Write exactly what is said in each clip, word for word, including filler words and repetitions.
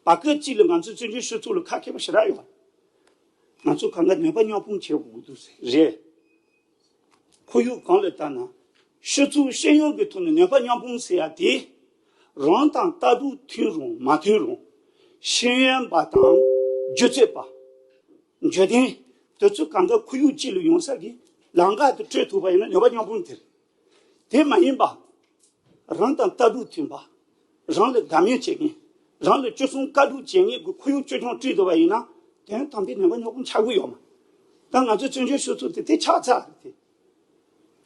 བར་སྐབས་ཅིག་ལ་ང་ཚོ་བཙན་བྱོལ་སྤྱི་ཚོགས་ལ་ཁ་སྐད་པ་ཞེ་དྲག་ཡོད། ང་ཚོ་གང་ག་ནུས་པ་མཉམ་སྤུངས་བྱེད་དགོས་ཀྱི་འདུག་ཟེར་རེད། ཁོར་ཡུག་གང་ལ་ལྟ་ན། སྤྱི་ཚོགས་ཤེས་ཡོན་གྱི་ཐོག་ནས་ནུས་པ་མཉམ་སྤུངས་ཟེར་ཡ་དེ། རང་དང་ལྟ་གྲུབ་མཐུན་རུང་མ་མཐུན་རུང་། ཤེས་ཡོན་པ་དང་སྒྱུ་རྩལ་པ། འཇོན་ལྡན། དེ་ཚོ་གང་ག་ཁོར་ཡུག་གཅིག་ལ་ཡོང་ས་གི་ལམ་ཁ་དེ་སྤྲོད་ཐུབ་པ་ཡིན་ན་ནུས་པ་མཉམ་སྤུངས་དེ་རེད། དེ་མ་ཡིན་པ། རང་དང་ལྟ་གྲུབ་མཐུན་པ། རང་ལ་དགའ་མོས་བྱེད་མཁན། རང་ལ་སྤྱོད་གསུམ་བཀའ་སྒྲུབ་བྱེད་མཁན་གྱི་ཁོར་ཡུག་བཅོས་སྐྱོང་བསྐྲུན་ཐུབ་པ་ཡིན་ན། དོན་དམ་པའི་ནུས་པ་མཉམ་སྤུངས་ཆགས་ཀྱི་ཡོད་མ། ད་ང་ཚོའི་བཙན་བྱོལ་སྤྱི་ཚོགས་དེ་དེ་ཆགས་ཚར་རེད་དེ།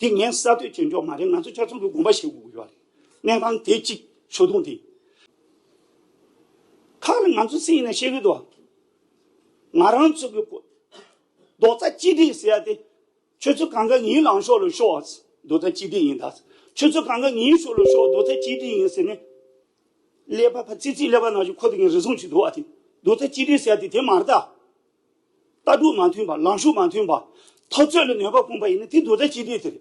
དེ་ངས་གསར་གཏོད་བྱེད་འཇོག་མ་རེད། ང་ཚོ་ཆ་ཚང་གི་དགོངས་པ་བཞེས་དགོས་ཀྱི་ཡོད་རེད། གནས་སྟངས་དེ་གཅིག་ཞུ་དོན་དེ། ཁག་ལ་ང་ཚོ་སྲིད་ཡིན་ན་ཤེས་ཀྱི་འདུག་ང་རང་ཚོ་གི་གོ། རྡོག་རྩ་གཅིག་སྒྲིལ་ཟེར་ཡ་དེ། ཁྱོད་ཚོ་གང་ག་ངའི་ལངས་ཕྱོགས་ལ་ཤོག་རྡོག་རྩ་གཅིག་སྒྲིལ་ཡིན་ད། ཁྱོད་ཚོ་གང་ག་ངའི་ཕྱོགས་ལ་ཤོག་རྡོག་རྩ་གཅིག་སྒྲིལ་ཡིན་ཟེར་ནས། ཀླད་པ་ཕར་ཙི་ཙི་ཀླད་པ་ནང་བཞིན་ཁོ་དེ་ངས་རེ་ཟུང་ཞིག་འདུག་བ་དེ། རྡོག་རྩ་གཅིག་སྒྲིལ་ཟེར་ཡ་དེ་དེ་མ་རེད་ད། ལྟ་གྲུབ་མ་མཐུན་པ། ལངས་ཕྱོགས་མ་མཐུན་པ། འཐབ་རྩོད་ལ་ནུས་པ་སྤུངས་པ་ཡིན་ན་དེ་རྡོག་རྩ་གཅིག་སྒྲིལ་དེ་རེད།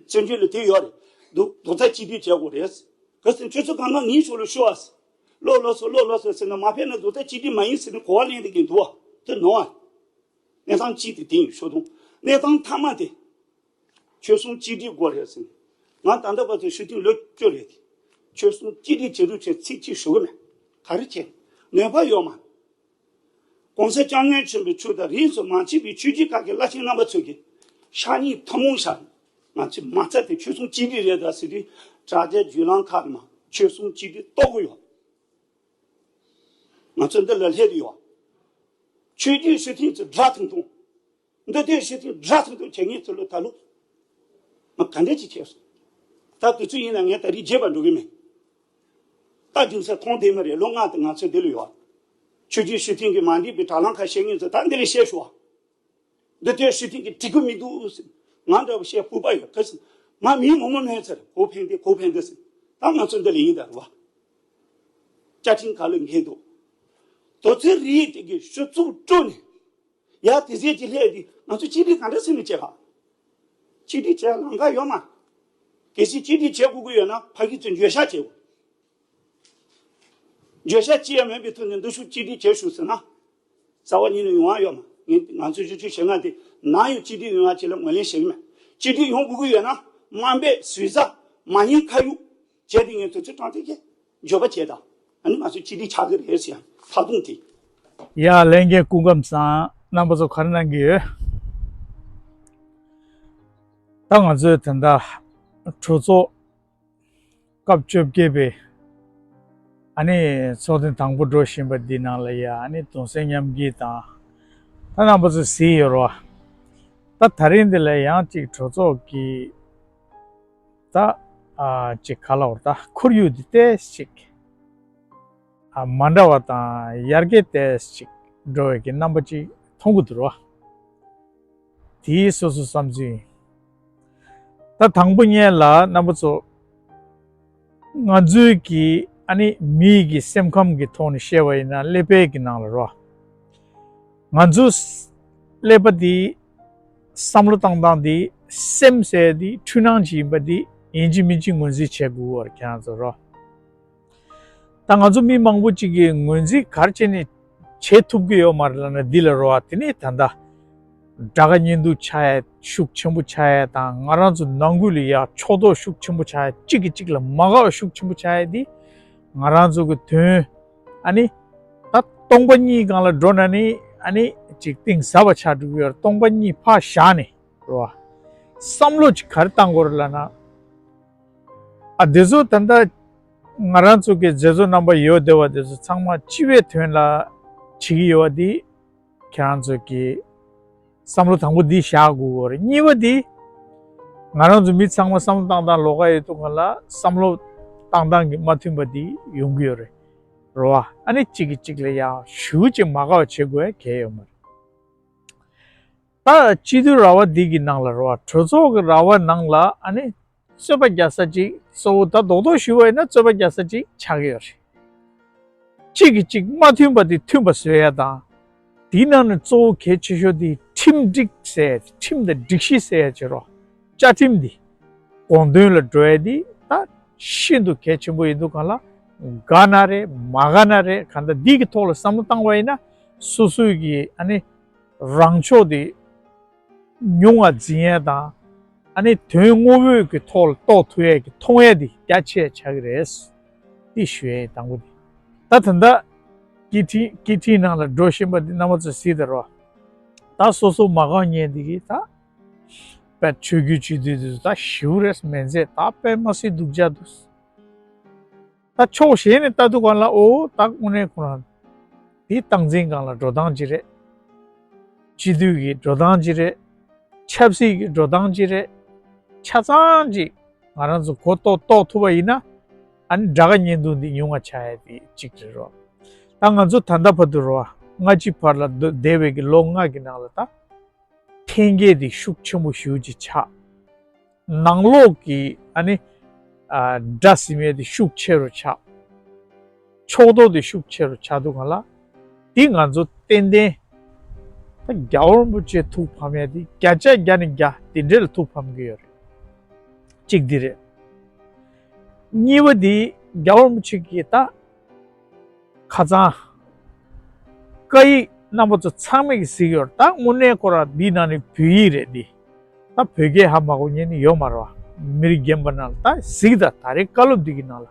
བཙན་བྱོལ་ལ་དེ་ཡོད་རེད། རྡོག་རྡོག་རྩ་གཅིག་སྒྲིལ་བྱེད་དགོས་རེད། གལ་སྲིད་ཁྱོད་ཚོ་གང་ག་ངའི་ཕྱོགས་ལ་ཤོག་ཨ། བློ་ལོགས་སོ་བློ་ལོགས་སོ་ཟེར་ན་མ་ཕེབས་ན་རྡོག་རྩ་གཅིག་སྒྲིལ་མ་ཡིན་ཟེར་ནས་གོ་བ་ལེན་བསྡད་མཁན་འདུག་བ། དེ་ནོར་བ། གནས་སྟངས་གཅིག་དེ་དེ་ཡིན་ཞུ་དང་། གནས་སྟངས་མཐའ་མ་དེ། ཆོལ་གསུམ་གཅིག་སྒྲིལ་དགོས་རེད་ཟེར། ང་ད་ལྟ་བར་དུ་ཞུ་ཐེངས་ལོ་བཅུ་རེད་དེ། ཆོལ་གསུམ་གཅིག་སྒྲིལ་བྱེད་རོགས་བྱེད་ཚིག་གཅིག་ཞུ་གི་མེད། ག་རེ་བྱེད། ནུས་པ་ཡོད་མ། གོང་ས་སྐྱབས་མགོན་ཆེན་པོ་མཆོག་དང་རིས་སུ་མ་ཆད་པའི་ཆོས་བརྒྱུད་ཁག་གི་བླ་ཆེན་རྣམ་པ་ཚོ་གིས་ཕྱག་གཉིས་ཐུན་མོང་བཞག་ང་ཚོས་མ་རྩ་དེ་ཆོལ་གསུམ་གཅིག་སྒྲིལ་རེད་ད་ཟེར་དུས་དྲ་རྒྱའི་བརྒྱུད་ལམ་ཁག་ནས་མ་ཆོལ་གསུམ་གཅིག་སྒྲིལ་གཏོར་གི་ཡོད། ང་ཚོ་འདི་ལ་སླེབས་ཡོད། ཆོས་བརྒྱུད་ཞུ་ཐེངས་ཚོ་སྒྲ་ཐུང་ཐུང་། འདི་དེ་ཞུ་ཐེངས་སྒྲ་ཐུང་ཐུང་བྱེད་མཁན་ཚོ་ལ་ད་ལོ། ང་ག་འདྲ་ཅིག་བྱས་སོང་། ད་དུས་ཚོད་ཡིན་ན་ངས་ད་རིག་བརྗེད་པ་འགྲོ་གི་མེད། ད་རྒྱུ་མཚན་མཐོང་བསྡད་མ་རེད། ལོ་ལྔ་དེ་ང་ཚོ་འདི་ལ་ཡོད། ཆོས་བརྒྱུད་ཞུ་ཐེངས་ཀྱི་མ་འགྲིག་པའི་དྲ་ལམ་ཁ་བཤད་མཁན་ཚོ་ད་འདི་ལ་བཤད་ཤོག་འདི་དེ་ཞུ་ཐེངས་ཀྱི་འགྲིག་གི་མི་འདུག་ཟེར། ང་འདྲ་བོ་བཤད་ཕོད་པ་ཡོད་ག་ཟེར། ང་མི་ངོ་མ་མེད་ཚར། གོ་ཕན་དེ་གོ་ཕན་དེ་ཟེར། ད་ང་ཚོ་འདི་ལ་ཡིན་ད་རེད་བ། བཅའ་ཁྲིམས་ག་ལ་འགལ་འདུག་དོ་ཚིག་རིགས་དེ་གི་ཞུ་ཚུགས་སྤྲོ་ནས། ཡ་དེ་ཟས་ཀྱི་ལྷད་དེ་ང་ཚོ་གཅིག་སྒྲིལ་ག་འདྲ་ཟེར་ནས་བྱེད་ག་གཅིག་སྒྲིལ་བྱེད་ལམ་ཁ་ཡོད་མ། གལ་སྲིད་གཅིག་སྒྲིལ་བྱེད་དགོས་ཀྱི་ཡོད་ན་ཕ་གི་ཚོས་འགྱོད་བཤགས་བྱེད་དགོས། འགྱོད་བཤགས་ཅི་ཡང་མེད་པའི་ཐོག་ནས་འདི་ཤུགས་གཅིག་སྒྲིལ་བྱེད་ཤོག་ཟེར་ན། རྩ་བ་ཉིད་ནས་ཡོང་བ་ཡོད་མ། ངས་ང་ཚོའི་གཞིས་བྱེས་ཞེ་ལྔ་དེ་ནམ་ཡང་གཅིག་སྒྲིལ་ཡོང་བ་ཅིག་ལ་ངོས་ལེན་བྱེད་ཀྱི་མེད། གཅིག་སྒྲིལ་ཡོང་དགོས་ཀྱི་ཡོད་ན་དམའ་འབེབས་ཟུར་ཟ་མ་ཉེས་ཁ་གཡུག་བྱས་ཏེ་ངས་དུས་ཚོད་དྲང་ཐིག་གི་འགྱོད་པ་བྱས་དང་། ཨ་ནི་ང་ཚོ་གཅིག་སྒྲིལ་ཆགས་ཀྱི་རེད་ཟེར་ཡང་ཐག་རྡུང་དེ། ཡ་ལས་འགན་སྐུ་ཁམས་བཟང་། རྣམ་པ་ཚོ་ག་རེ་གནང་གི་ཡོད། ད་ང་ཚོས་ད་ལྟ་གྲོས་ཚོགས་སྐབས་བཅོ་བརྒྱད་པའི་ཨ་ནི་ཚོགས་ཐེངས་དང་པོ་འགྲོ་བཞིན་པ་འདི་ནང་ལ་ཡ་ཨ་ནི་གདུང་སེམས་མཉམ་སྐྱེད་དང་། ད་རྣམ་པ་ཚོས་གཟིགས་ཡོད་རེད་བ། ད་ད་རིང་འདི་ལ་ཡང་ཅིག་གྲོས་ཚོགས་ཀྱི་ད་ཨ་ཅིག་ག་ལབ་དགོས་རེད། ད་ཁོར་ཡུག་འདི་ཏོག་ཙམ་ཅིག་ཨ་མ་འདྲ་བ་དང་ཡར་རྒྱས་ཏོག་ཙམ་ཅིག་འགྲོ་བའི་གི་རྣམ་པ་ཅིག་མཐོང་གི་འདུག་རེད་བ། དེའི་སོ་སོ་བསམ་ཚུལ་ཡིན། ད་དང་པོ་ཉིད་ལ་རྣམ་པ་ཚོ། ང་ཚོའི་གི་ཨ་ནི་མིའི་གི་སེམས་ཁམས་ཀྱི་ཐོག་ནས་བཤད་པ་ཡིན་ན་ཀླད་པའི་གི་ནང་ལ་རོ། ང་ཚོ་ཀླད་པ་འདི་བསམ་བློ་བཏང་སྟངས་འདི་སེམས་ཟེར་འདི་འཁྲུལ་སྣང་ཅིག་ཡིན་པ་འདི་ཡིན་གཅིག་མིན་གཅིག་ངོས་འཛིན་བྱེད་དགོས་པར་ཁྱེད་རང་ཚོ་རོ། ད་ང་ཚོ་མི་མང་པོ་ཅིག་གིས་ངོས་འཛིན་ག་རེ་བྱས་ནས་བྱེད་ཐུབ་ཀྱི་ཡོད་མ་རེད་ལབ་ན་འདི་ལ་རོ་ཨ། དེ་ནས་ད་ལྟ་དགྲ་དགའ་གཉེན་སྡུག་ཆགས་ཡ་ཤུགས་ཆེན་པོ་ཆགས་ཡ་དང་ང་རང་ཚོ་ནང་ཁུལ་ལ་ཡ་ཕྱོགས་གཏོགས་ཤུགས་ཆེན་པོ་ཆགས་ཡ་གཅིག་གིས་གཅིག་ལ་མ་དགའ་བ་ཤུགས་ཆེན་པོ་ཆགས་ཡ་འདི་ང་རང་ཚོ་གི་དོན་ཨ་ནི་ད་སྟོང་པ་ཉིད་སྒང་ལ་འགྲོ་ན་ནི་ཨ་ནི་ཅིག་གཏིང་ཟབ་པ་ཆགས་འགྲོ་གི་ཡོད་རེད། སྟོང་པ་ཉིད་ཕར་བཞག་ནས་རོ་ཨ། བསམ་བློ་ཅིག་ག་རེ་བཏང་དགོས་རེད་ལབ་ན། ཨ་དེ་ཚོ་ད་ལྟ་ང་རང་ཚོ་གི་མཛད་གཙོ་རྣམ་པ་ཡོད་བསྡད་པ་དེ་ཚོ་ཚང་མ་སྤྱི་བའི་དོན་ལ་བྱེད་ཀྱི་ཡོད་པ་འདི་ཁྱེད་རང་ཚོ་གི་བསམ་བློ་དང་པོ་འདི་བཞག་དགོས་ཀྱི་ཡོད་རེད། གཉིས་པ་འདི་ང་རང་ཚོ་མི་ཚང་མ་བསམ་བློ་བཏང་སྟངས་ལོགས་ཀ་ཡོད་དུས་སྒང་ལ་བསམ་བློ་བཏང་སྟངས་ཀྱི་མ་མཐུན་པ་འདི་ཡོང་གི་ཡོད་རེད་རོ་ཨ། ཨ་ནི་གཅིག་གིས་གཅིག་ལ་ཡང་ཞེ་པོ་ཅིག་མ་དགའ་བ་བྱེད་དགོས་ཡ་གལ་ཡོད་མ་རེད། ད་སྤྱི་འཐུས་ར་བ་འདི་གི་ནང་ལ་རོ་ཨ། གྲོས་ཚོགས་ཀྱི་ར་བ་ནང་ལ་ཨ་ནི་རྩོད་པ་རྒྱག་ས་ཅིག་གཙོ་བོ་ད་རྡོག་རྡོག་ཞུས་པ་ཡིན་ན་རྩོད་པ་རྒྱག་ས་ཅིག་ཆགས་ཀྱི་ཡོད་རེད། གཅིག་གིས་གཅིག་མ་མཐུན་པ་དེ་མཐུན་པ་བཟོ་ཡ་དང་། དེའི་ནང་ནས་གཙོ་བོ་གལ་ཆེ་ཤོས་དེ་ཁྲིམས་སྒྲིག་ཟེར་ཡ་དེ་ཁྲིམས་དང་སྒྲིག་གཞི་ཟེར་ཡ་ཅིག་རོ། བཅའ་ཁྲིམས་འདི་དགོངས་དོན་ལ་འགྲོ་ཡ་འདི་ད་ཤིན་ཏུ་གལ་ཆེན་པོ་ཡིན་དུས་སྒང་ལ། དགའ་ན་རེད་མ་དགའ་ན་རེད། གང་ལྟར་འདི་གི་ཐོག་ལ་བསམ་བློ་བཏང་བ་ཡིན་ན་སོ་སོའི་གི་ཨ་ནི་རང་ཕྱོགས་དེ་ཉུང་བ་འཛིན་ཡས་དང་ཨ་ནི་དོན་དངོས་པོའི་གི་ཐོག་ལ་རྟོགས་ཐུབ་ཡས་ཀྱི་མཐོང་ཡས་དེ་རྒྱ་ཆེ་ཆགས་ཀྱི་རེད། འདི་ཞུ་ཡས་དང་པོ་དེ། ད་ད་ལྟ་སྐད་འཕྲིན་སྐད་འཕྲིན་ནང་ལ་འགྲོ་བཞིན་པ་འདི་རྣམ་པ་ཚོས་གཟིགས་དང་རོ། ད་སོ་སོ་མ་དགའ་མཁན་འདི་གིས་ད་དཔེ་ཆོས་བརྒྱུད་སྤྱི་འཐུས་འདི་ཚོ་ད་ཞེ་པོ་རེད་མི་འཛེམ། ད་དཔེ་མ་སྲིད་སྡུག་ཅག་འདུག་ད་ཕྱོགས་གཞན་ནས་ལྟ་དུས་སྒང་ལ་ཨོ་ད་དངོས་གནས་ཁོ་རང་འདི་སྟངས་འཛིན་སྒང་ལ་འགྲོ་སྟངས་ཅིག་རེད། སྤྱི་འཐུས་ཀྱི་འགྲོ་སྟངས་ཅིག་རེད། ཆབ་སྲིད་ཀྱི་འགྲོ་སྟངས་ཅིག་རེད། ཆ་ཚང་ཅིག་ང་རང་ཚོ་གོ་རྟོགས་རྟོགས་ཐུབ་པ་ཡིན་ན་ཨ་ནི་དགྲ་དགའ་གཉེན་སྡུག་འདི་ཉུང་བ་ཆགས་ཡ་དེ་གཅིག་རེད་རོ། ད་ང་ཚོ་ད་ལྟ་བར་དུ་རོ་སྔ་ཕྱི་བར་ལ་འདས་པའི་གི་ལོ་ལྔ་གི་ནང་ལ་ད་འཐེན་འཁྱེར་དེ་ཤུགས་ཆེན་པོ་ཞེ་པོ་ཅིག་ཆགས། ནང་ལོགས་ཀྱི་ཨ་ནི་ཨ་དགྲ་ཟེར་མཁན་དེ་ཤུགས་ཆེ་རུ་ཆགས། ཕྱོགས་གཏོགས་དེ་ཤུགས་ཆེ་རུ་ཆགས་དུས་སྒང་ལ་འདི་ང་ཚོ་ཏན་ཏན་ད་རྒྱལ་བ་རིན་པོ་ཆེ་ཐུགས་ཕམ་ཡ་དེ་བརྒྱ་ཆ་བརྒྱ་ནས་བརྒྱ་དེ་འདྲས་ལ་ཐུགས་ཕམ་གི་ཡོད་རེད། གཅིག་འདི་རེད། གཉིས་པ་འདི་རྒྱལ་བ་རིན་པོ་ཆེ་གིས་ད་ཁ་སང་བཀའ་ཡིག་རྣམ་པ་ཚོ་ཚང་མས་ཀྱིས་གཟིགས་ཡོད། ད་དངོས་གནས་ཁོ་རང་འདི་ནང་ནས་བོད་ཡིག་རེད་འདི། ད་བོད་སྐད་ཧ་མ་གོ་མཁན་ནི་ཡོད་མ་རེད་བ། མི་རིགས་རྒན་པ་ནང་ལ་ད་གཟིགས་དང་། ད་རེས་བཀའ་སློབ་འདི་གི་ནང་ལ་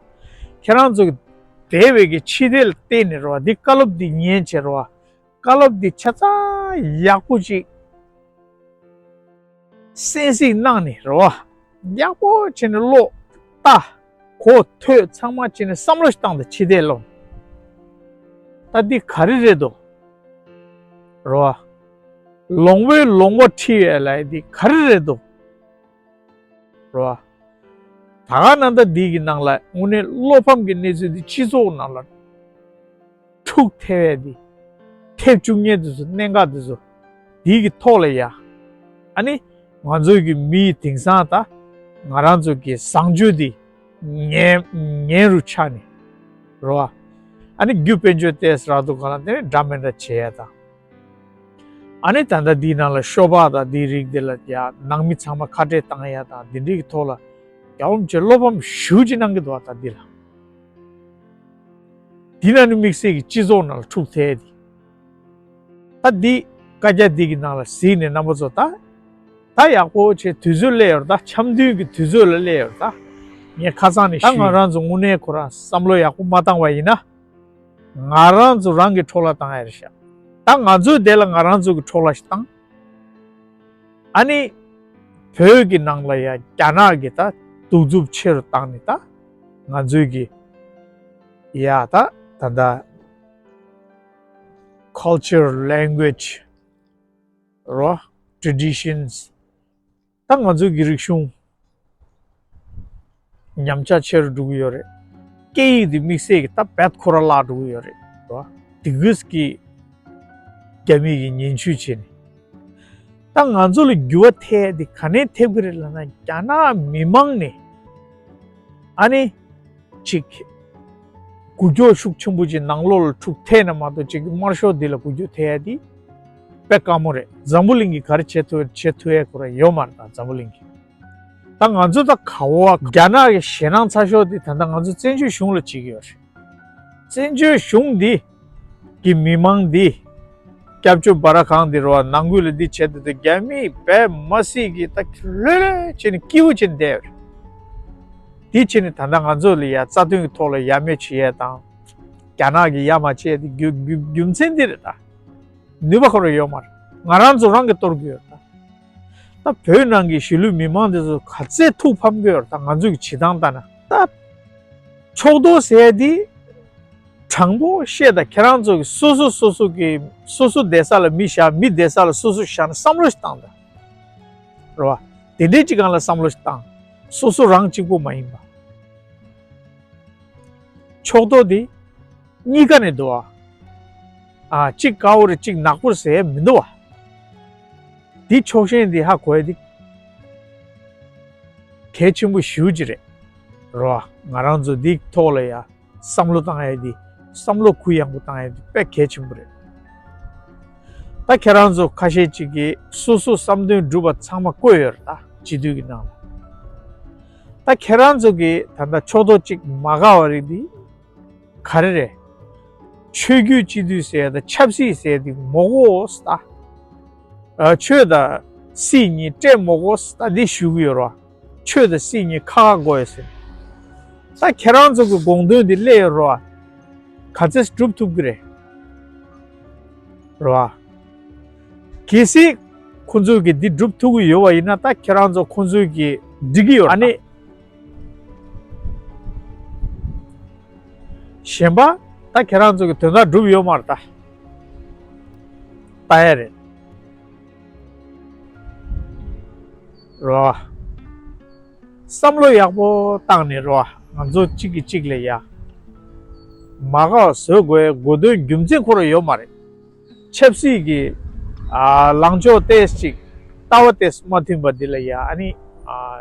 ཁྱེད་རང་ཚོ་གི་འདས་པའི་གི་ཕྱི་བལྟས་ལ་བལྟས་ནས་རེད་བ། འདི་བཀའ་སློབ་འདི་ཉན་བྱས་རེད་བ། བཀའ་སློབ་འདི་ཆ་ཚང་ཡག་པོ་ཅིག་གསན་གཟིགས་གནང་ནས་རེད་བ། ཡག་པོ་བྱས་ནས་ཀློག་ལྟ། གོ་ཐོས་ཚང་མ་བྱས་ནས་བསམ་བློ་ཞིག་བཏང་དང་། ཕྱི་བལྟས་ལ་ད་འདི་ག་རེ་རེད་དོ། རེད་བ། ལོང་བའི་ལོང་བ་ཁྲིད་ཡས་ལ་འདི་ག་རེ་རེད་དོ། རེད་བ། ད་ག་ནང་ད་འདི་གི་ནང་ལ་དངོས་གནས་བློ་ཕམ་གྱི་གནས་ཚུལ་འདི་སྤྱི་ཚོགས་ནང་ལ་འཁྲུག་ཐེབས་ཡས་འདི། ཐེབས་བཅུག་མཁན་འདི་ཚོ་གནད་འགག་འདི་ཚོ་འདི་གི་ཐོག་ལ་ཡ། ཨ་ནི་ང་ཚོའི་གི་མིའི་དེང་སང་ད་ང་རང་ཚོ་གི་བཟང་སྤྱོད་འདི་ངན་ངན་རུ་ཆགས་ནས་རེད་བ། ཨ་ནི་རྒྱུ་དཔལ་འབྱོར་ཏོག་ཙམ་རག་དུས་སྒང་ལ་དེ་ནས་འདྲ་མི་འདྲ་བྱེད་ཡ་དང་། ཨ་ནི་ད་ལྟ་འདིའི་ནང་ལ་ཤོ་སྦག་དང་འདིའི་རིགས་འདི་ལ་ཡ་ནང་མི་ཚང་མ་ཁ་བྲལ་བཏང་ཡ་དང་འདི་འདྲའི་གི་ཐོག་ལ་རྒྱལ་བ་རིན་པོ་ཆེ་བློ་ཕམ་ཞེ་པོ་ཅིག་གནང་གི་འདུག་བ། ད་འདི་ལ་འདི་ནང་ནི་དམིགས་བསལ་གྱི་སྤྱི་ཚོགས་ནང་ལ་འཁྲུག་ཐེབས་འདི། ད་འདི་བཀའ་རྒྱ་འདི་གི་ནང་ལ་གཟིགས་ནས་རྣམ་པ་ཚོ་ད་ད་ཡག་པོ་བྱས་དུས་ཚོད་སླེབས་ཡོད་རེད། ད་འཆམ་མཐུན་གྱི་དུས་ཚོད་ལ་སླེབས་ཡོད་རེད། ད་ངས་ཁ་སང་ནས་ད་ཞུས། ང་རང་ཚོ་དངོས་གནས་ཁོ་རང་བསམ་བློ་ཡག་པོ་མ་བཏང་བ་ཡིན་ན། ང་རང་ཚོ་རང་གི་འཕྲོ་བརླག་བཏང་ཡ་རེད་ཤག་ད་ང་ཚོའི་དེ་ལ་ང་རང་ཚོ་གི་འཕྲོ་བརླག་ཞིག་བཏང་། ཨ་ནི་བོད་ཀྱི་ནང་ལ་ཡ་རྒྱ་ནག་གི་ད་གདུག་རྩུབ་ཆེ་རུ་བཏང་ནས་ད་ང་ཚོའི་གི་ཡ་ད་ད་ད་culture language རོ། traditions ད་ང་ཚོའི་གི་རིག་གཞུང་ཉམས་ཆག་ཆེ་རུ་འགྲོ་གི་ཡོད་རེད། སྐད་ཡིག་འདི་དམིགས་བསལ་གྱི་ད་རྦད་ཁོ་རང་བརླག་འགྲོ་གི་ཡོད་རེད་རོ། དེ་གིས་ཀྱི་རྒྱ་མི་གི་ངན་བྱུས་བྱས་ནས་ད་ང་ཚོ་ལ་འགྱུར་བ་ཐེབས་འདི་ག་ནས་ཐེབས་ཀྱི་རེད་ལབ་ན། རྒྱ་ནག་མི་མང་ནས་ཨ་ནི་ཅིག་འགུལ་སྐྱོད་ཤུགས་ཆེན་པོ་ཅིག་ནང་ལོགས་ལ་འཁྲུག་ཐེབས་ན་མ་གཏོགས་ཅིག་དམར་ཤོག་འདི་ལ་འགུལ་སྐྱོད་ཐེབས་ཡ་འདི་དཔེ་དཀའ་མོ་རེད། འཛམ་བུ་གླིང་གིས་ག་རེ་བྱེད་ཐུབ་བྱེད་ཐུབ་ཡ་ཁོ་རང་ཡོད་མ་རེད། ད་འཛམ་བུ་གླིང་གིས་ད་ང་ཚོ་ད་ག་བ་རྒྱ་ནག་གི་ཞེད་སྣང་ཚ་ཤོས་འདི་ད་ལྟ་ང་ཚོ་བཙན་བྱོལ་གཞུང་ལ་བྱེད་ཀྱི་ཡོད་རེད། བཙན་བྱོལ་གཞུང་འདི་གི་མི་མང་འདི་སྐྱབས་བཅོལ་བ་ར་གང་འདི་རུ་བ་ནང་ཁུལ་ལ་འདི་བྱེད་དུ་འདུག་རྒྱ་མིས་དཔེ་མ་སྲིད་ཀྱི་ད་ལྷོད་ལྷོད་བྱས་ནས་སྐྱིད་པོ་བྱས་ནས་བསྡད་ཡོད་རེད། དེ་བྱས་ནས་ད་ལྟ་ང་ཚོ་ལ་ཡ་རྩ་དོན་གྱི་ཐོག་ལ་ཡ་མེད་བྱེད་ཡ་དང་། རྒྱ་ནག་གིས་ཡ་མ་བྱེད་ཡ་དེ་རྒྱུ་རྒྱུ་རྒྱུ་མཚན་འདི་རེད་ད། ནུས་པ་ཁོ་རང་ཡོད་མ་རེད། ང་རང་ཚོ་རང་གིས་གཏོར་གྱི་ཡོད་རེད་ད། ད་བོད་ནང་གི་གཞིས་ལུས་མི་མང་དེ་ཚོ་ག་ཚད་ཐུགས་ཕམ་གྱི་ཡོད་རེད་ད། ང་ཚོ་གི་བྱེད་སྟངས་ལྟ་ན་ད། ཕྱོགས་གཏོགས་ཟེར་ཡ་དེ། དྲང་པོ་བཤད་དང་། ཁྱེད་རང་ཚོ་གི་སོ་སོ་སོ་སོ་གི་སོ་སོ་བསྡད་ས་ལ་མི་བཞག་མི་བསྡད་ས་ལ་སོ་སོ་བཞག་ན་བསམ་བློ་ཞིག་བཏང་དང་། རེད་བ། དེ་འདྲའི་ཅིག་སྒང་ལ་བསམ་བློ་ཞིག་བཏང་། སོ་སོ་རང་གཅིག་པོ་མ་ཡིན་པ། ཕྱོགས་གཏོགས་དེ་གཉིས་ཀ་ནས་འདུག་བ། ཨ་གཅིག་དཀར་པོ་རེད་གཅིག་ནག་པོ་རེད་ཟེར་ཡ་མི་འདུག་བ། དེ་ཕྱོགས་ཞེན་དེ་ཧ་གོ་ཡ་དེ་གལ་ཆེན་པོ་ཞེ་པོ་ཅིག་རེད། རེད་བ། ང་རང་ཚོ་འདི་ཐོག་ལ་ཡ་བསམ་བློ་བཏང་ཡ་དེ། བསམ་བློ་གུ་ཡངས་པོ་བཏང་ཡ་དེ་དཔེ་གལ་ཆེན་པོ་རེད། ད་ཁྱེད་རང་ཚོ་ཁ་ཤས་ཅིག་གིས་སོ་སོ་བསམ་དོན་འགྲུབ་པ་ཚང་མ་བཀོད་ཡོད་རེད་ད། སྤྱི་འཐུས་ཀྱི་ནང་ལ། ད་ཁྱེད་རང་ཚོ་གིས་ད་ལྟ་ཕྱོགས་གཏོགས་གཅིག་མ་དགའ་བ་རེད་དེ། ག་རེ་རེད། ཆོས་བརྒྱུད་སྤྱི་འཐུས་ཟེར་ཡ་དང་ཆབ་སྲིད་ཟེར་ཡ་དེ་མོ་གོ་ས་ད། ཨ། ཆོས་དང་སྲིད་གཉིས་སྤྲད་མོ་གོ་ས་ད་འདི་ཞུ་གི་ཡོད་རེད་བ། ཆོས་དང་སྲིད་གཉིས་ཁ་ཁ་དགོས་ཡོད་ཟེར། ད་ཁྱེད་རང་ཚོ་གི་དགོངས་དོན་འདི་སླེབས་ཡོད་རེད་བ། ག་ཚོད་སྒྲུབ་ཐུབ་ཀྱི་རེད། རེད་བ། གལ་སྲིད་ཁོང་ཚོས་ཀྱི་འདི་སྒྲུབ་ཐུབ་ཀྱི་ཡོད་པ་ཡིན་ན། ད་ཁྱེད་རང་ཚོ་ཁོང་ཚོས་ཀྱི་འགྲིག་གི་ཡོད་རེད། ཨ་ནི། གཞན་པ་ད་ཁྱེད་རང་ཚོ་གི་དོན་དག་འགྲུབ་ཡོད་མ་རེད་ད། ལྟ་ཡ་རེད། རོ། བསམ་བློ་ཡག་པོ་བཏང་ནས་རོ། ང་ཚོ་གཅིག་གིས་གཅིག་ལ་ཡ། མ་དགའ་བ་བཟོ་དགོས་དགོས་དོན་རྒྱུ་མཚན་ཁོ་རང་ཡོད་མ་རེད། ཆབ་སྲིད་ཀྱི་ཨ་ལངས་ཕྱོགས་ཏོག་ཙམ་ཅིག་ལྟ་བ་ཏོག་ཙམ་མ་མཐུན་པ་འདི་ལ་ཡ། ཨ་ནི་ཨ་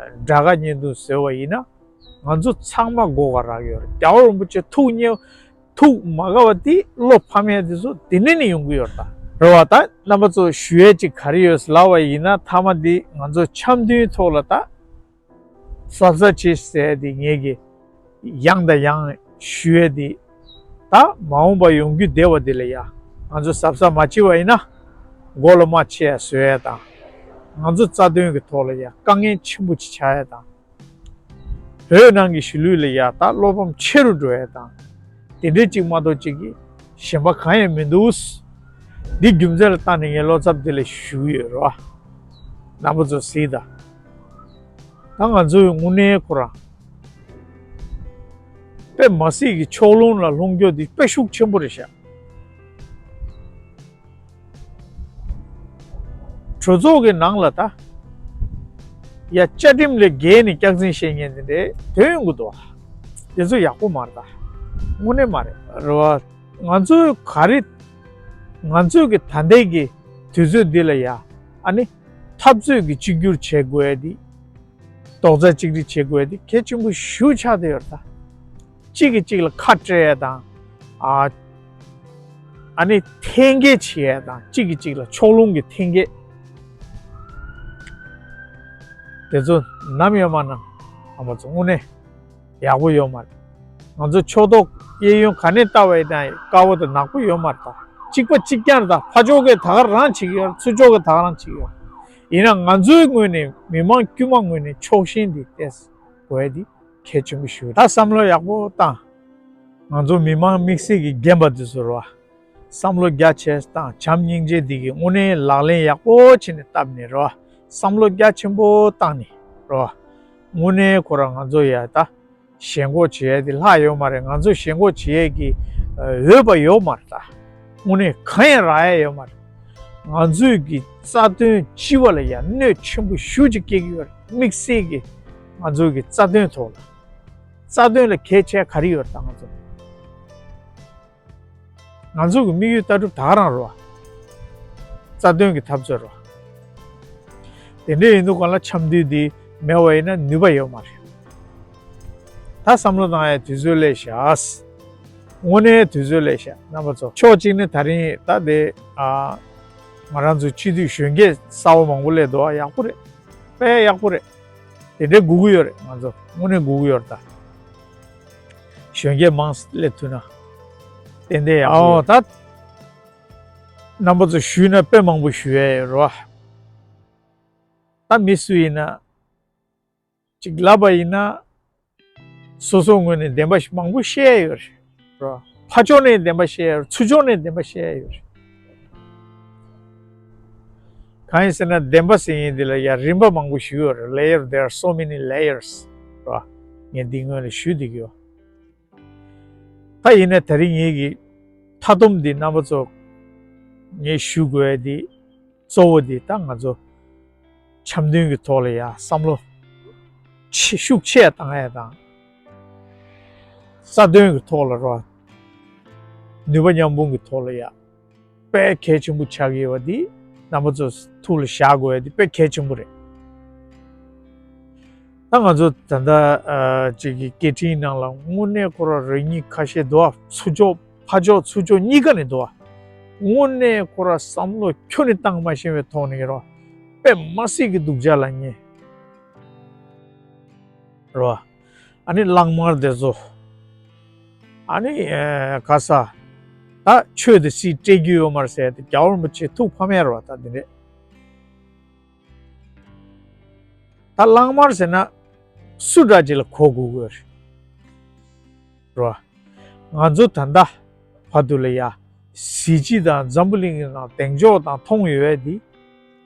དགྲ་དགའ་གཉེན་སྡུག་བཟོས་པ་ཡིན་ན། ང་ཚོ་ཚང་མ་མགོ་སྐོར་རག་ཡོད་རེད། རྒྱལ་བ་རིན་པོ་ཆེ་ཐུགས་མཉེས། ཐུགས་མ་དགའ་བ་དེ་བློ་ཕམ་ཡ་དེ་ཚོ་དེ་ནས་ནི་ཡོང་གི་ཡོད་རེད་ད། རེད་བ། ད་རྣམ་པ་ཚོ་ཞུ་ཡས་ཅིག་ག་རེ་ཡོད་ལབ་པ་ཡིན་ན། མཐའ་མ་འདི་ང་ཚོ་འཆམ་མཐུན་ཐོག་ལ་ད་གཟབ་གཟབ་བྱེད་ཟེར་ཡ་དེ་ངེད་ཀྱི་ཡང་དང་ཡང་ཞུ་ཡས་དེ། ད་མ་འོངས་པ་ཡོང་རྒྱུ་བདེ་བ་དེ་ལ་ཡ། ང་ཚོ་གཟབ་གཟབ་མ་བྱེད་པ་ཡིན་ན། མགོ་ལ་རྨ་ཆེ་ཡ་བཟོ་ཡས་དང་། ང་ཚོ་རྩ་དོན་གྱི་ཐོག་ལ་ཡ་དཀའ་ངལ་ཆེན་པོ་ཅིག་ཆགས་ཡས་དང་། བོད་ནང་གི་གཞིས་ལུས་ལ་ཡ་ད་བློ་ཕམ་ཆེ་རུ་འགྲོ་ཡས་དང་། དེ་འདྲའི་གཅིག་མ་གཏོགས་གཅིག་གི་གཞན་པ་གང་ཡང་མི་འདུག། འདི་རྒྱུ་མཚན་ལ་བལྟས་ནས་ངས་བློ་འཚབ་དེ་ལ་ཞུ་གི་ཡོད་རེད་བ། རྣམ་པ་ཚོ་གཟིགས་དང་། ད་ང་ཚོའི་དངོས་གནས་ཁོ་རང་དཔེ་མ་སྲིད་ཀྱི་ཕྱོགས་ལྷུང་ལ་ལྷུང་རྒྱུ་འདི་དཔེ་ཤུགས་ཆེན་པོ་རེད་ཤག། གྲོས་ཚོགས་ཀྱི་ནང་ལ་ད་ཡ་བཅའ་ཁྲིམས་ལས་འགལ་ནས་སྐྱག་རྫུན་བཤད་མཁན་དེ་འདྲའི་དོན་ཡོང་གི་འདུག། དེ་ཚོ་ཡག་པོ་མ་རེད་ད། དངོས་གནས་མ་རེད། རེད་བ། ང་ཚོའི་ག་རེ། ང་ཚོའི་གི་ད་ལྟའི་གི་དུས་ཚོད་འདི་ལ་ཡ། ཨ་ནི་འཐབ་རྩོད་ཀྱི་གཅིག་གྱུར་བྱེད་དགོས་ཡ་འདི། རྡོག་རྩ་གཅིག་སྒྲིལ་བྱེད་དགོས་ཡ་འདི་གལ་ཆེན་པོ་ཞེ་པོ་ཆགས་བསྡད་ཡོད་རེད་ད། གཅིག་གིས་གཅིག་ལ་ཁ་སྤྲད་ཡ་དང་། ཨ་ཨ་ནི་འཐེན་འཁྱེར་བྱེད་ཡ་དང་། གཅིག་གིས་གཅིག་ལ་ཕྱོགས་ལྷུང་གི་འཐེན་འཁྱེར། དེ་ཚོ་ནམ་ཡོད་མ་ནམ། ཨ་མ་ཚོ་དངོས་གནས་ཡག་པོ་ཡོད་མ་རེད། ང་ཚོ་ཕྱོགས་གཏོགས་གཡས་གཡོན་ག་ནས་ལྟ་བ་ཡིན་ན་དཀའ་བ་དང་ནག་པོ་ཡོད་མ་རེད་ད། གཅིག་པ་གཅིག་རྐྱང་རེད་ད། ཕར་ཕྱོགས་ཀྱིས་ད་ག་རང་བྱེད་ཀྱི་ཡོད་རེད། ཚུར་ཕྱོགས་ཀྱིས་ད་ག་རང་བྱེད་ཀྱི་ཡོད་རེད། ཡིན་ན་ང་ཚོའི་ངོས་ནས། མི་མང་དཀྱུས་མ་ངོས་ནས་ཕྱོགས་ཞེན་འདི་ཏོག་ཙམ་དགོས་ཡ་འདི་གལ་ཆེན་པོ་ཞིག་རེད། ད་བསམ་བློ་ཡག་པོ་བཏང་། ང་ཚོ་མི་མང་དམིགས་བསལ་གྱི་རྒན་པ་འདི་ཚོ་རེད་བ། བསམ་བློ་རྒྱ་ཆེ་བཏང་། བྱམས་སྙིང་རྗེ་འདི་གི་དངོས་གནས་ལག་ལེན་ཡག་པོ་བྱས་ནས་བསྟར་ནས་རེད་བ། བསམ་བློ་རྒྱ་ཆེན་པོ་བཏང་ནས་རེད་བ། དངོས་གནས་ཁོ་རང་ང་ཚོ་ཡ་ད་ཞེན་ཁོག་བྱེད་ཡ་དེ་ལྷག་ཡོད་མ་རེད། ང་ཚོ་ཞེན་ཁོག་བྱེད་ཡ་གི་འོས་པ་ཡོད་མ་རེད་ད། དངོས་གནས་གང་ཡང་རག་ཡ་ཡོད་མ་རེད། ང་ཚོས་ཀྱི་རྩ་དོན་སྤྱི་པ་ལ་ཡ་གནོད་ཆེན་པོ་ཞེ་པོ་ཅིག་སྐྱེལ་གྱི་ཡོད་རེད། དམིགས་བསལ་གྱི་ང་ཚོ་གི་རྩ་དོན་ཐོག་ལ། རྩ་དོན་ལ་གལ་ཆེ་ག་རེ་ཡོད་རེད་ད། ང་ཚོ། ང་ཚོ་གི་དམིགས་ཡུལ་ལྟ་གྲུབ་ད་ག་རང་རེད་བ། རྩ་དོན་གྱི་འཐབ་རྩོད་རེད་བ། དེ་འདྲ་ཡིན་དུས་གང་ལ་འཆམ་མཐུན་འདི་མེད་པ་ཡིན་ན་ནུས་པ་ཡོད་མ་རེད། ད་བསམ་བློ་བཏང་ཡ་དུས་ཚོད་སླེབས་ཤག། དངོས་གནས་དུས་ཚོད་སླེབས་ཤག་རྣམ་པ་ཚོ། ཕྱོགས་གཅིག་ནས་ད་རིང་ད་དེ་ཨ་ང་རང་ཚོའི་སྤྱི་འཐུས་གཞོན་སྐྱེས་གསར་པ་མང་པོ་སླེབས་འདུག་ཨ། ཡག་པོ་རེད། དཔེ་ཡག་པོ་རེད། དེ་འདྲའི་སྒུག་གི་ཡོད་རེད། ང་ཚོ་དངོས་གནས་སྒུག་གི་ཡོད་རེད་ད། གཞོན་སྐྱེས་མང་སླེབས་ཐུབ་ན་ཏན་ཏན་ཡག་པོ། ཨོ་ཡོད། ད་རྣམ་པ་ཚོ་ཞུས་ན་དཔེ་མང་པོ་ཞུ་ཡ་ཡོད་རེད་བ། ད་མི་སུ་ཡིན་ན་ཅིག་ལབ་པ་ཡིན་ན། སོ་སོའི་ངོས་ནས་བདེན་པ་མང་པོ་བཤད་ཡ་ཡོད་རེད། རོ། ཕར་ཕྱོགས་ནས་བདེན་པ་བཤད་ཡ་ཡོད་རེད། ཚུར་ཕྱོགས་ནས་བདེན་པ་བཤད་ཡ་ཡོད་རེད། གང་ཡིན་ཟེར་ན་བདེན་པ་ཟེར་མཁན་འདི་ལ་ཡ་རིམ་པ་མང་པོ་ཞིག་ཡོད་རེད། Layer, there are so many layers. རོ། ངས་འདི་སྔོན་ལ་ཞུས་བསྡད་ཀྱི་ཡོད། ད་ཡིན་ན་དེ་རིང་ངེད་ཀྱི་མཐའ་སྡོམ་འདི་རྣམ་པ་ཚོ་ངས་ཞུ་དགོས་ཡ་འདི་གཙོ་བོ་འདི་ད་ང་ཚོ་འཆམ་མཐུན་གྱི་ཐོག་ལ་ཡ་བསམ་བློ་ཆེ་ཤུགས་ཆེ་བཏང་ཡ་དང་། རྩ་དོན་གྱི་ཐོག་ལ་རོ། ནུས་པ་མཉམ་སྤུངས་ཀྱི་ཐོག་ལ་ཡ་དཔེ་གལ་ཆེན་པོ་ཆགས་ཀྱི་ཡོད་པ་འདི་རྣམ་པ་ཚོ་ཐུགས་ལ་བཞག་དགོས་ཡ་འདི་དཔེ་གལ་ཆེན་པོ་རེད། ད་ང་ཚོ་ད་ལྟ་ཨ་ཅིག་གི་སྐད་འཕྲིན་ནང་ལ་དངོས་གནས་ཁོ་ར་རེ་གཉིས་ཁ་ཤས་འདུག་ཨ། ཚུར་ཕྱོགས་ཕར་ཕྱོགས་ཚུར་ཕྱོགས་གཉིས་ཀ་ནས་འདུག་ཨ། དངོས་གནས་ཁོ་ར་བསམ་བློ་ཁྱོན་ནས་བཏང་མ་ཤེས་པའི་ཐོག་ནས་རོ། དཔེ་མ་སྲིད་ཀྱི་སྡུག་ཅག་ལབ་མཁན་རོ། ཨ་ནི་གླང་དམར་དེ་ཚོ། ཨ་ནི་ཨེ་ག་ས་ད་ཆོས་དང་སྲིད་སྤྲད་རྒྱུ་ཡོད་མ་རེད་ཟེར་ཏེ་རྒྱལ་བ་རིན་པོ་ཆེ་ཐུགས་ཕམ་ཡ་རེད་བ། ད་འདི་འདྲས་ད་གླང་དམར་ཟེར་ན་སུ་འདྲ་ཅིག་ལ་གོ་དགོས་དགོས་རེད་བ། ང་ཚོ་ད་ལྟ་བར་དུ་ལ་ཡ་གཟི་བརྗིད་དང་འཛམ་བུ་གླིང་གི་ནང་གདེང་འཇོག་དང་མཐོང་ཡོད་པ་འདི།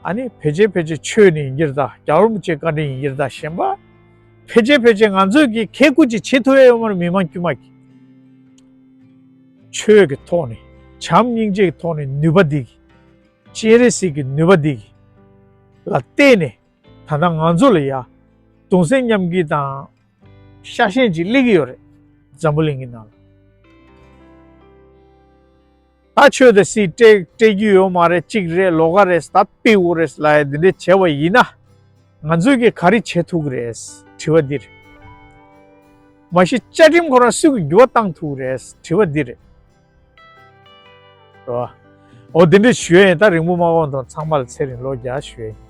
ཨ་ནི་ཕལ་ཆེར་ཕལ་ཆེར་ཆོས་ནི་ཡིན་གྱི་རེད་ད། རྒྱལ་བ་རིན་པོ་ཆེའི་བཀའ་དྲིན་ཡིན་གྱི་རེད་ད། གཞན་པ་ཕལ་ཆེར་ཕལ་ཆེར་ང་ཚོས་ཀྱི་ཁེ་ཁུ་ཅིག་བྱེད་ཐུབ་ཡ་ཡོད་མ་རེད། མི་མང་དཀྱུས་མ་གི་ཆོས་ཀྱི་ཐོག་ནས་བྱམས་སྙིང་རྗེ་གི་ཐོག་ནས་ནུས་པ་འདི་གི་སྤྱན་རས་གཟིགས་ཀྱི་ནུས་པ་འདི་གི་ལ་བརྟེན་ནས་ད་ལྟ་ང་ཚོ་ལ་ཡ་གདུང་སེམས་མཉམ་སྐྱེད་དང་ཤ་ཞེན་ཅིག་སླེབས་ཀྱི་ཡོད་རེད། འཛམ་བུ་གླིང་གི་ནང་ལ། ད་ཆོས་དང་སྲིད་སྤྲད་སྤྲད་རྒྱུ་ཡོད་མ་རེད། གཅིག་རེད། ལོགས་ཀ་རེད། ད་སྤེལ་དགོས་རེད་ལབ་ཡ་འདི་འདྲས་བྱས་པ་ཡིན་ན། ང་ཚོས་ཀྱིས་ག་རེ་བྱེད་ཐུབ་ཀྱི་རེད། དྲི་བ་འདི་རེད། མ་གཞི་བཅའ་ཁྲིམས་ཁོ་རང་སུས་ཀྱིས་འགྱུར་བ་བཏང་ཐུབ་ཀྱི་རེད། དྲི་བ་འདི་རེད། རེད་བ། འོ་འདི་འདྲས་ཞུ་ཡ་ཡིན། ད་རིང་པོ་མ་འོང་དང་ཚང་མ་ལ་ཚེ་རིང་ལོ་བརྒྱ་ཞུ་ཡ་ཡིན།